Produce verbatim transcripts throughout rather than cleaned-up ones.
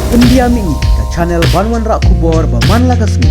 Pyndiam ïa ka channel ban wanrah khubor ba man la ka sngi.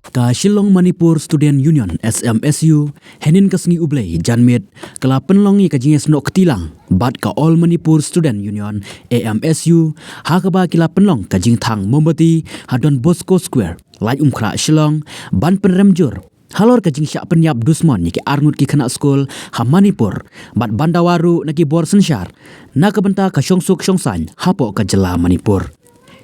Ka Shillong Manipur Student Union, S M S U, hynnin ka sngi U Blei janmiet, ka la pynlong ïa ka jingïasnoh kti lang bad ka All Manipur Student Union, A M S U, ha kaba ki la pynlong ka jingthang mombati ha Don Bosco Square, Laitumkhrah, Shillong, ban pynrem jur halor ka jingshah pynïap dusmon ïa ki arngut ki khynnah skul ha Manipur, bad ban dawa ruh na ki bor synshar na ka bynta ka shongsuk shongsaiñ hapoh ka jylla Manipur.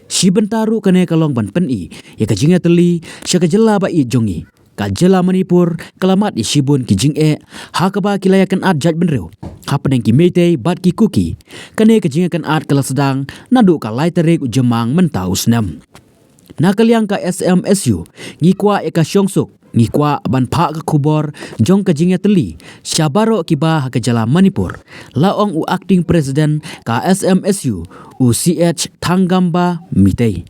Shi bynta ruh kane ka long ban pyni ïa ka jingïatylli sha ka jylla ba ïeit jong ngi. Ka jylla Manipur ka la mad ïa shibun ki jingeh ha kaba ki la ïakynad jaitbynriew hapdeng ki Meitei bad ki Kuki. Kane ka jingïakynad ka la sdang naduh ka lai tarik u Jymmang mynta u snem. Na ka liang ka S M S U, ngi kwah ïa ka shongsuk, ngi kwah ban phah ka khubor jong ka jingïatylli sha baroh kiba ha ka jylla Manipur, la ong u Acting President ka S M S U, u C H Thanggamba Meitei.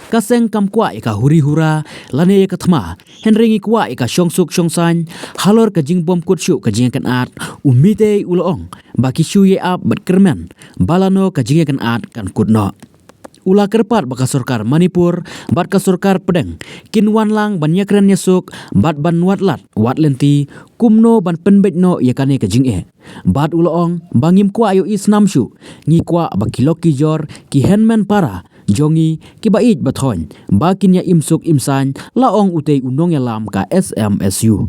Ka seng kam kwah ïa ka huri hura lane ïa ka thma, hynrei ngi kwah ïa ka shongsuk shongsaiñ halor ka jingbymkut shuh ka jingïakynad. U Meitei u la ong ba ki shu ïa ap bad kyrmen ba lano ka jingïakynad kan kut noh. U la kyrpad ba ka sorkar Manipur bad ka sorkar pdeng kin wan lang ban ïakren ïasuk bad ban wad lad wad lynti kumno ban pynbeit noh ïa kane ka jingeh. Bad u la ong ba ngim kwah ïohi snam shuh, ngi kwah ba ki lok ki jor, ki hynmen para jong ngi kiba ïeit ba thoiñ ba kin ïa im suk im saiñ, la ong utei u nongïalam ka S M S U.